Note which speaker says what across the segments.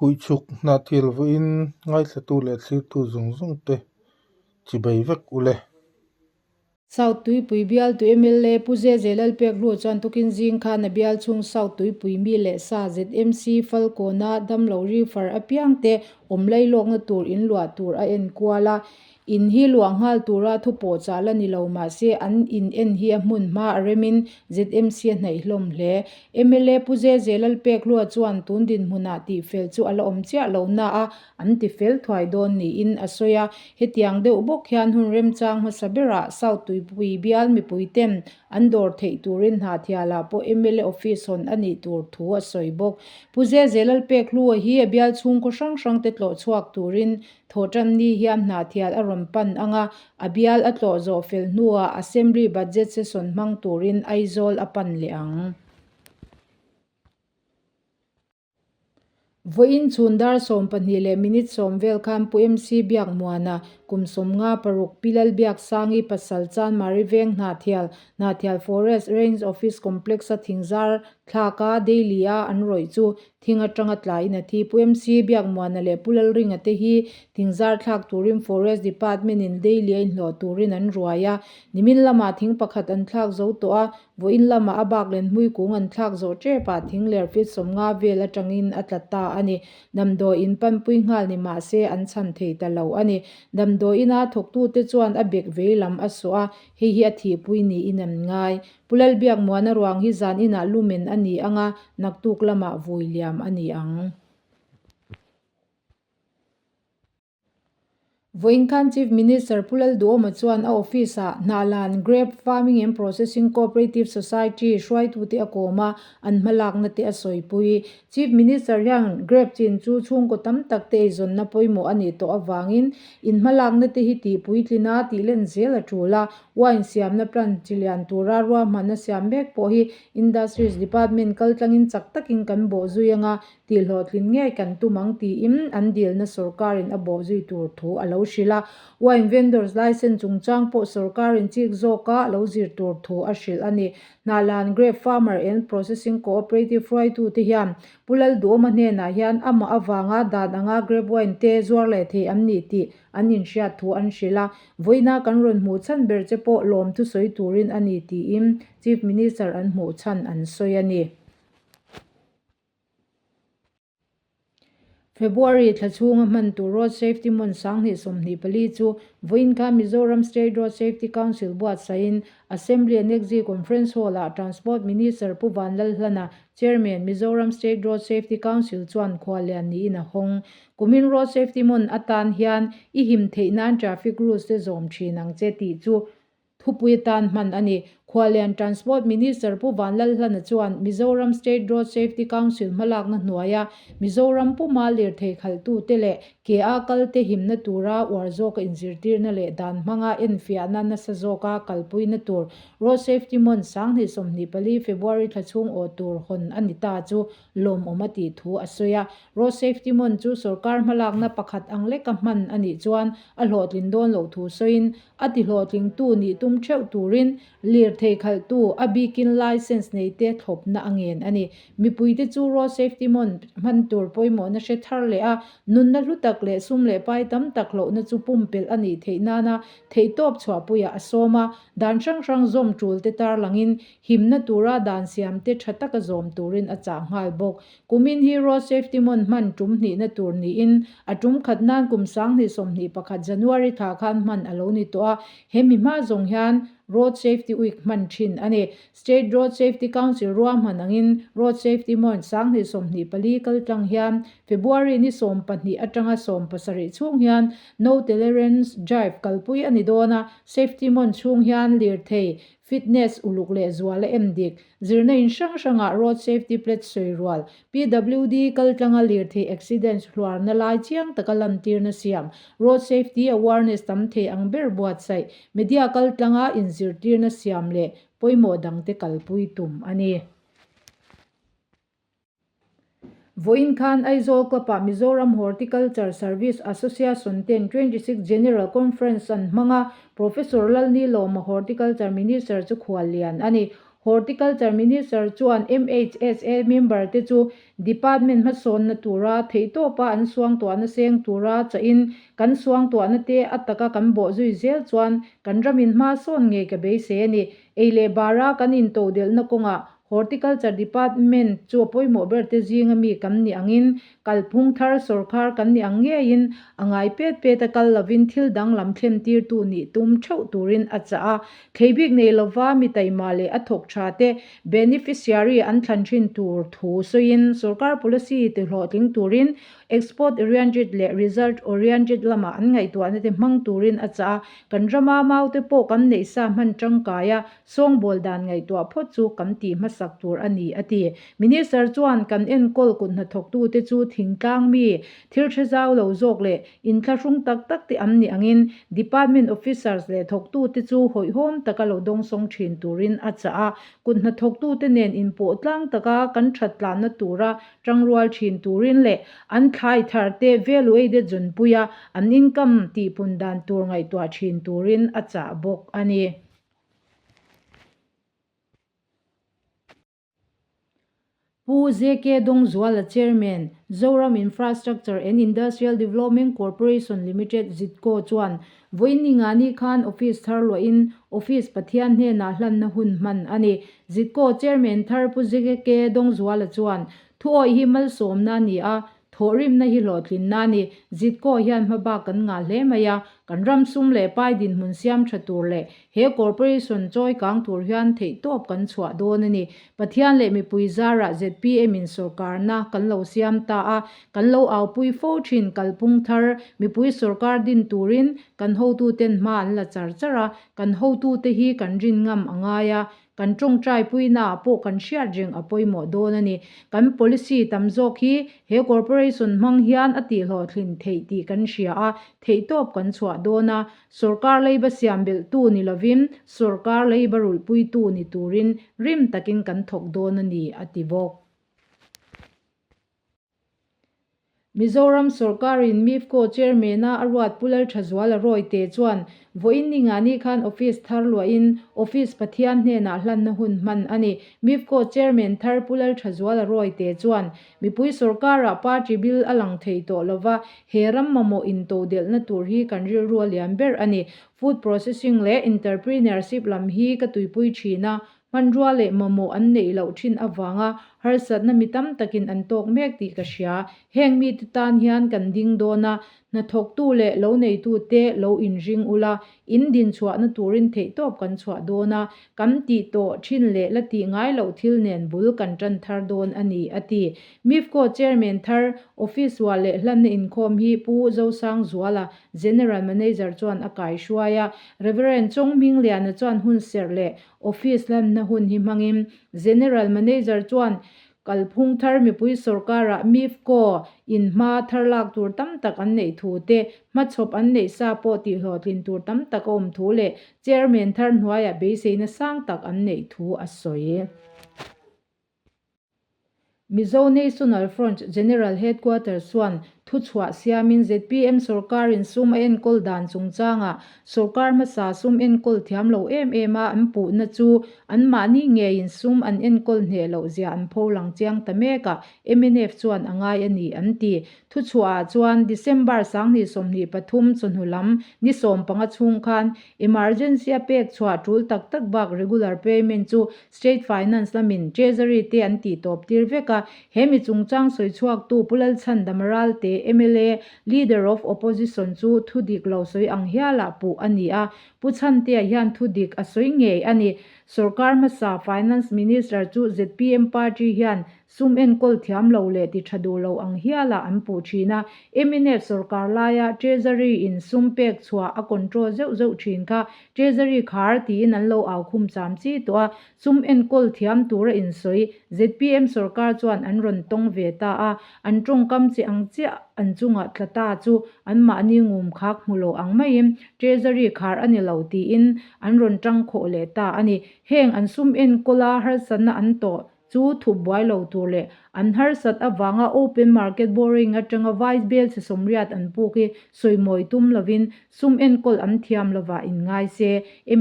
Speaker 1: Huichhuk Hnahthial vawiin ngaithlatu leh thlirtu zawng zawng te chibai vek u le.
Speaker 2: South Tuipui bialtu mla Pu Zeze Lalpek Hlu chuan tukin zing khan a bial chhung South Tuipui mi leh sa ZMC Falkawna damlo refer apiangte awm lailawkna tur in luah tur a enkual a. In hi luah nghal tura thu pawh chah la ni lo mahse an in en hi a hmun hma a remin ZMC a hnaih hlawm hle. Mla Pu Zeze Lalpekhlua chuan tun dinhmunah tihfel chu a la awm chiah lo na a, an tifel thuai dawn niin a sawi a. Hetiang deuh bawk hian hun remchang hmasa berah South Tuipui bial mipuiten an dawr theih turin Hnahthialah pawh mla office hawn a nih tur thu a sawi bawk. Pu Zeze Lalpekhlua hi a bial chhungkaw hrang hrangte tlawh chhuak turin Thawhtanni hian Hnahthial a rawn pan ang a, a bial a tlawh zawh fel hnuah Assembly Budget Session hmang turin Aizawl a pan leh ang. Vawiin chhun dar 12 leh minute 10 vel khan Pu MC Biakmuana, kum 56, Pi Lalbiaksangi pasal Chanmari Veng Hnahthial, Hnahthial Forest Range Office Complex-a thingzar thlaka daily-a an rawih chu Thing atanga tlaiin a thi. Pu MC Biakmuana leh Pu Lalringa te hi thingzar thlak turin Forest Department in daily a inhlawh turin an ruai a. Nimin lamah thing pakhat an thlak zo tawh a, vawiin lamah a bak len hmui kung an thlak zawh tep ah thing ler feet 50 vel atangin a tla ta a ni. Damdawi in panpui nghal ni mah se an chhan thei ta lo a ni. Damdawi ina thawktute chuan a bek vei lam a sawh a, hei hi a thihpui niin an ngai. Pu Lalbiakmuana ruang hi zan inah lumen a ni ang a, naktuk lamah vui liam a ni ang. Vawiin khan Chief Minister Pu Lalduhawma chuan a office-ah Hnahlan Grape Farming and Processing Cooperative Society hruaitute a kawm a, an hmalakna te a sawipui. Chief Minister hian grape chin chu chhungkaw tam tak te eizawnna pawimawh a nih tawh avangin in hmalakna te hi tihpuitlin a, tihlen zel a tul a, Wine siamna plant chi lian tura ruahmanna siam mek pawh hi Industries Department kaltlangin chak takin kan bawh zui anga tihhlawhtlin ngei kan tum ang tiin an dilna sawrkarin a bawh zui tur thu a lo hrilh a. Wine vendors licence chungchang pawh sawrkarin chik zawka a lo zir tur thu a hrilh a ni. Hnahlan Grape Farmer and Processing Cooperative hruaitute hian Pu Lalduhawma hnenah hian amah avanga dan anga grape wine te zuar leh thei an ni tih an inhriat thu an hrilh a, vawiina kan rawn hmuh chhan ber che pawh lawm thusawi turin a ni tiin Chief Minister an hmuh chhan an sawi a ni. February thla chhunga hman tur Road Safety Month 2024 chu vawiin khan Mizoram State Road Safety Council buatsaihin Assembly Annexe Conference Hall-ah Transport Minister Pu Vanlalhlana, Chairman, Mizoram State Road Safety Council chuan khuallian niin a hawng. Kumin Road Safety Month atan hian i him theih nan traffic rules te zawm thin ang che tih chu thupui atan hman a ni. Khuallian Transport Minister Pu Vanlalhlana chuan Mizoram State Road Safety Council hmalakna hnuaia Mizoram puma lirthei khalhtute leh ke a kalte himna tura uar zawka inzirtirna leh dan hmanga enfiahna nasa zawka kalpuina tur Road Safety Month 2024 February thla chhung awh tur hawn a ni ta chu lawmawm a tih thu a sawi a. Road Safety Month chu sorkar hmalakna pakhat ang leka hman a nih chuan a hlawhtlin dawn loh thu sawiin, a ti hlawhtlingtu nih tum theuh turin lirthei khalhtu a bikin licence neite thlawpna a ngen a ni. Mipuite chu Road Safety Month hman tur pawimawhna hre thar leh a, nunna hlu tak leh sum leh pai tam tak hlauhna chu pumpelh a nih theih nana theihtawp chhuahpuiah a sawm a, dan hrang hrang zawm tulte tarlangin Himna tura dan siamte tha taka zawm turin a chah nghal bawk. Kumin hi Road Safety Month hman tum hnihna tur niin, a tum khat nan kum 2021 January thla khan hman a lo ni tawh a, he mi hma zawng hian Road Safety Week hman thin a ni. State Road Safety Council ruahman angin Road Safety Month 2024 kal tlang hian February ni 12 atanga 17 chhung hian No Tolerance Drive kalpui a ni dawn a, Safety Month chhung hian lirthei Fitness uluk leh zual a em dik. Zirna in hrang hrangah road safety pledge sawi rual, PWD kaltlanga lirthei accidents hluarna lai chiang taka lantirna siam, road safety awareness tam thei ang ber buatsaih, media kaltlanga inzirtirna siam leh pawimawh dangte kalpui tum a ni. Vawiin khan Aizawl Club-ah Mizoram Horticulture Service Association ten 26 General Conference an hmang a, Professor Lalnilawma Horticulture Minister chu khuallian a ni. Horticulture Minister chuan MHSA member te chu Department hmasawnna tura theihtawpa an suangtuahna seng tura chahin kan suangtuahna te a taka kan bawhzui zel chuan kan ramin hma sawn ngei ka beisei a ni. Ei leh bara kan intodelhna kawngah Horticulture Department chu a pawimawh ber te zinga mi kan nih angin kalphung thar sawrkar kan nih ang ngeiin a ngai pet pet a kal lovin thil danglam thlen tirtu nih tum theuh turin a chah a. Thlei bik nei lova mi taima leh a thawk tha te beneficiary an thlan thin tur thu sawiin sawrkar policy ti hlawhtling turin export oriented leh result oriented lamah an ngaihtuahna te hmang turin a chah a. Kan rama mau te pawh kan neih sa hman tangkai a, sawngbawl dan ngaihtuah phawt chu kan tih hmasak tur a ni, a ti. Minister chuan kan enkawl kut hnathawktute chu thingtlang mi, thil hre zau lo zawk leh inthlahrung tak tak te an nih angin department officers leh thawktute chu hawihhawm taka lo dawngsawng thin turin a chah a. Kut hnathawktute nen inpawh tlang taka kan that tlanna tura tangrual thin turin leh an thlai thar te valuated zawnpuia an income tihpun dan tur ngaihtuah thin turin a chah bawk a ni. Pu ZK Dawngzuala Chairman, Zoram Infrastructure and Industrial Development Corporation Limited, ZIDCO, chuan vawiin ningani khan office thar luahin office Pathian hnenah hlanna hun hman a ni. ZIDCO Chairman thar Pu ZK Dawngzuala chuan thuawih hi malsawmna a ni a, Thawhrimna hi hlawhtlinna a ni. Zitkaw hian hmabak kan ngah hle mai a, kan ram sum leh pai dinhmun siam tha tur leh he corporation chawi kang tur hian theihtawp kan chhuah dawn a ni. Pathian leh mipui zarah zpm in sawrkarna kan lo siam ta a, kan lo aupui fo thin kalphung thar mipui sawrkar din turin kan hotuten hma an la char char a, kan hotute hi kan rin ngam a ngai a, Kan tawngtai puinaah pawh kan hriat reng a pawimawh dawn a ni. Kan policy tam zawk hi he corporation hmang hian a tihhlawhtlin theih tih kan hria a, theihtawp kan chhuah dawn a. Sorkar leiba siam belhtu ni lovin sorkar leiba rulhpuitu ni turin rim takin kan thawk dawn a ni, a ti bawk. Mizoram sawrkarin MIFCO Chairman-a a ruat Pu Lalthazuala Rawite chuan vawiin ningani khan office thar luahin office Pathian hnenah hlanna hun hman a ni. MIFCO Chairman thar Pu Lalthazuala Rawite chuan mipui sawrkarah party bill a lang thei tawh lova, he ram mamawh intodelhna tur hi kan rilru a lian ber a ni. Food processing leh entrepreneurship lam hi ka tuipui thin a, Hmanrua leh mamawh an neih loh thin avanga harsatna mi tam takin an tawk mek tih ka hria. Heng mite tan hian kan ding dawn a, hnathawktu leh lo neitute lo inring ula, in din chhuahna turin theihtawp kan chhuah dawn a, kan tih tawh thin leh la tih ngai loh thil nen bul kan tan thar dawn a ni, a ti. MIFCO Chairman thar Office uah leh hlanna inkhawm hi Pu Zosangzuala, General Manager chuan a kaihruai a, Reverend Chawngmingliana chuan hunserh leh Office lanna hun hi hmangin General Manager chuan kalphung thar mipui sawrkarah MIFCO in hma thar lak tur tam tak an neih thu te, hmachhawp an neih sa pawh tihhlawhtlin tur tam tak a awm thu leh Chairman thar hnuaiah beiseina sang tak an neih thu a sawi. Mizo National Front General Headquarters chuan thuchhuah siamin zpm sawrkarin sum a enkawl dan chungchangah sawrkar hmasa sum enkawl thiam lo em em a an puhna chu anmahni ngeiin sum an enkawl hneh loh zia an pholang chiang ta mek a, mnf chuan a ngai a ni an ti. Thuchhuahah chuan December 2023 chawhnu lam ni 15 chhung khan Emergency a pek chhuah tul tak tak bak regular payment chu State Finance lamin Treasury te an tih tawp tir vek a, he mi chungchang sawi chhuaktu Pu Lalchhan Damaral te mla Leader of Opposition chu thu dik lo sawi ang hialah puh a ni a, Pu Chhantea hian thu dik a sawi ngei a ni. Sorkar hmasa Finance Minister chu zpm party hian Sum enkawl thiam lo leh ti tha duh lo ang hialah an puh thin a, mnf sorkar laia Treasury in sum pek chhuah a control zeuh zeuh thin kha Treasury khar tiin an lo au khum cham chi tawh a, sum enkawl thiam tura insawi zpm sorkar chuan an rawn tawng ve ta a, an tawngkam chi ang chiah an chunga tla ta chu anmahni ngum khak hmu lo ang maiin Treasury khar a ni lo tiin an rawn tang khawh leh ta a ni. Heng an sum enkawla harsatna an tawh. chu thup buai lo tur leh an harsat avanga open market borrowing atanga vice bail chhe 80 an puk hi sawimawi tum lovin sum enkawl an thiam lovah inngai se,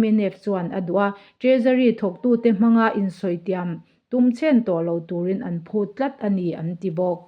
Speaker 2: mnf chuan a duh a. Treasury thawktute hmanga insawitiam tum chhen tawh lo turin an phut tlat a ni an ti bawk.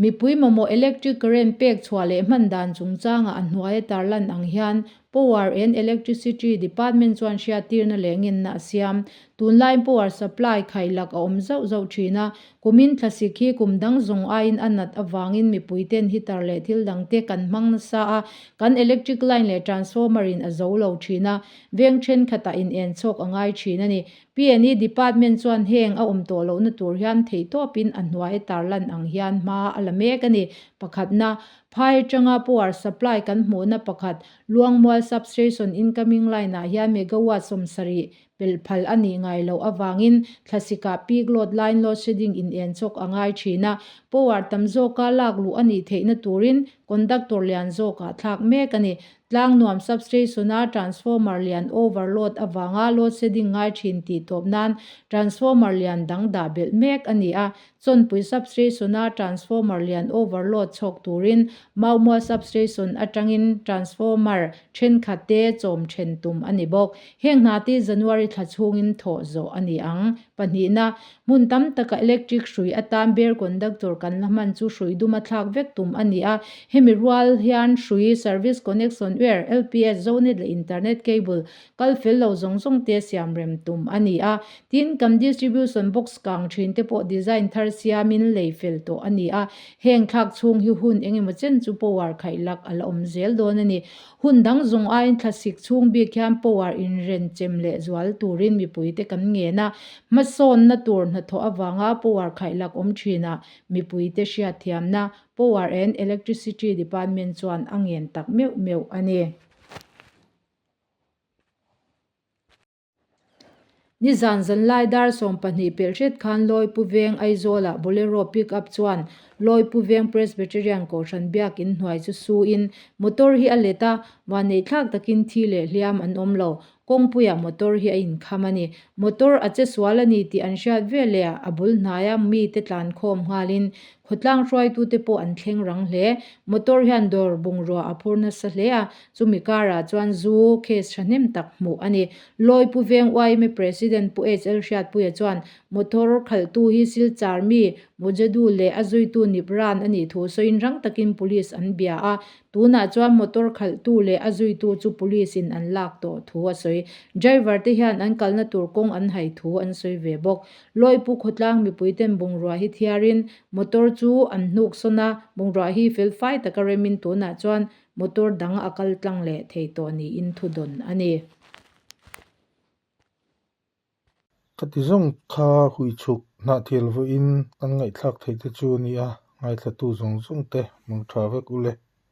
Speaker 2: Mipui mamawh electric current pek chhuah leh hman dan chungchangah a hnuaia tarlan ang hian Power and Electricity Department chuan hriattirna leh ngenna a siam. Tunlaiin power supply khailak a awm zauh zauh thin a, kumin thlasik hi kum dang zawng aiin a nat avangin mipuiten heater leh thil dangte kan hmang nasa a, kan electric line leh transformer in a zo lo thin a, veng thenkhatah inen chhawk a ngai thin a ni. PNE Department chuan heng a awm tawh lohna tur hian theihtawpin a hnuai tarlan ang hian hma a la mek a ni. Pakhatna, phai atanga power supply kan hmuhna pakhat, Luangmual Substation incoming line-ah hian megawatt 70 pelh phal a nih ngai loh avangin thlasikah peak load line load shedding inen chawk a ngai thin a, power tam zawka lak luh a nih theihna turin conductor lian zawkah thlak mek a ni. Tlangnuam substation-a transformer lian overload avanga load shedding ngai thin tih tawp nan transformer lian dang dah belh mek a ni a. Chawnpui substation-a transformer lian overload chhawk turin Maumual substation atangin transformer thenkhat te chawm then tum a ni bawk. Heng hna te January thla chhungin thawh zawh a ni ang. Pahnihna, Hmun tam taka electric hrui atan bare conductor kan la hman chu hrui duma thlak vek tum a ni a. Hemi rual hian hrui, service connection wire, LPS, Zonet leh internet cable kal fel lo zawng zawng te siam rem tum a ni a. Tin, kan distribution box kang thin te pawh design thar siamin lei fel tawh a ni a. Heng thlak chhung hi hun engemaw chen chu power khaih lak a la awm zel dawn a ni. Hun dang zawng aiin thlasik chhung bik hian power inren chem leh zual turin mipuite kan ngen a, hmasawnna tur hnathawh avanga power khaihlak awm thinah mipuite hriatthiamna Power and Electricity Department chuan a ngen tak meuh meuh a ni. Nizan zanlai dar 12 pelh hret khan Lawipu Veng Aizawlah Bolero Pickup chuan Lawipu Veng Presbyterian Kohhran Biakin hnuai chu suin motor hi a let a, vanneihthlak takin thi leh hliam an awm lo. Kawngpuiah motor hi a inkham a ni. Motor a che sual a ni tih an hriat veleh a bul hnaia mite tlankhawm nghalin Khawtlang hruaitute pawh an thleng rang hle. Motor hian dawr bungrua a phur nasa hle a, chumi karah chuan zu case thahnem tak hmuh a ni. Lawipu Veng yma President Pu HL Hriatpuia chuan motor khalhtu hi Silchar mi Mujadu leh a zuitu Nipran a nih thu sawiin rang takin police an bia a, tunah chuan motor khalhtu leh a zuitu chu police in an lak tawh thu a sawi. Driver te hian an kalna tur kawng an hai thu an sawi ve bawk. Lawipu khawtlang mipuiten bungrua hi thiarin motor chu an hnuk sawn a, bungrua hi fel fai taka remin tunah chuan motor dang a kal tlang leh thei tawh niin thu dawn a ni.
Speaker 1: Khati zawng kha huichhuk hnahthial vawiin kan ngaihthlak theih te chu a ni a, ngaithlatu zawng zawng te mangtha vek u le.